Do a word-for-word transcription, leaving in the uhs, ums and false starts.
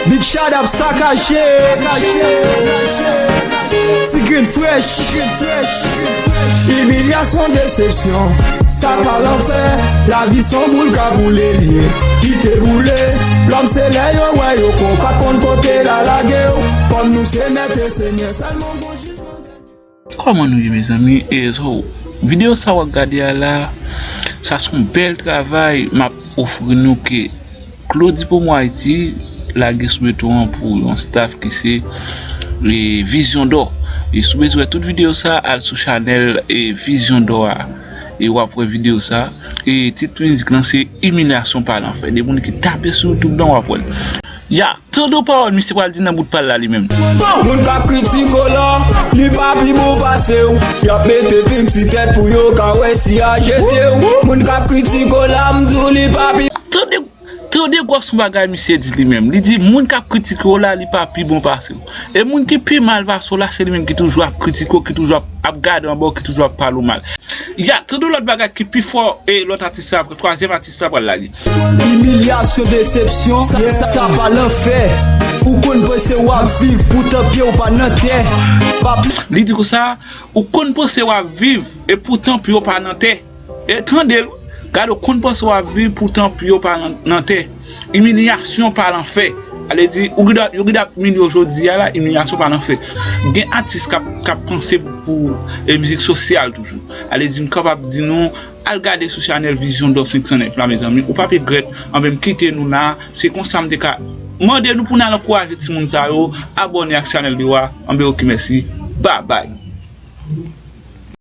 Big Shot ap sakaje. Ti grenn frèch. Imilyasyon, desepsyon, sa pa lanfè. Lavi se yon boul k ap boule li ye. Kite boule. Lòm se lè yo wè yo konn, pa konn kote l a lage w. Kòm nou se mèt e senyè, sèlman gon jijman. Kòman nou ye, mezanmi? E so, videyo sa w ap gade a la, sa se yon bèl travay m ap ofri nou ke Claudy Promo Haïti lage sou reto an pou yon staff ki se, e, Vision d'Or. E si w bezwen tout videyo sa, al sou chanèl, e, Vision d'Or a. E w ap wè videyo sa. E tit mizik lan se Imilyasyon pa lanfè. De moun ki tape sou YouTube lan, w ap wè l. Ya, tande pawòl misye pral di nan bout pa l la li menm. Moun k ap kritike w la, li pa pi bon pase w. Y ap mete pink sou tèt pou yo ka wè si y a jete w. Moun k ap kritike w la, m di w li pa pi. Tande, tande gwòs yon bagay misye di li menm. Li di moun k ap kritike w la, li pa pi bon pase w. E moun ki pi mal pase w la, se li menm ki toujou ap kritike w, ki toujou ap, ap gade anba w, ki toujou ap pale w mal. Ya, tande lòt bagay ki pi fò, e lòt atis sa, twazyèm atis sa pral lage. Imilyasyon, desepsyon, sa, sa pa lanfè. Ou konn panse w ap viv, poutan pye w pa nan tè. Pa pli. Li di konsa, ou konn panse w ap viv, e poutan pye w pa nan tè. E tande l, gade, ou konn panse w ap viv, poutan pye w pa nan, nan tè. Imilyasyon pa lanfè. Ale di, ou gid ap, yo gid ap imilye w jodi a la, imilyasyon pa lanfè. Gen atis k ap, k ap panse pou, e, mizik sosyal toujou. Ale di, m kapab di nou, al gade sou chanèl Vision d'Or senk san nèf la, mezanmi. Ou p ap regrèt. Anben, m kite nou la. Se konsa m te ka mande nou pou n al ankouraje timoun sa yo, abòne ak chanèl yo a. Anben, oke, mèsi. Babay.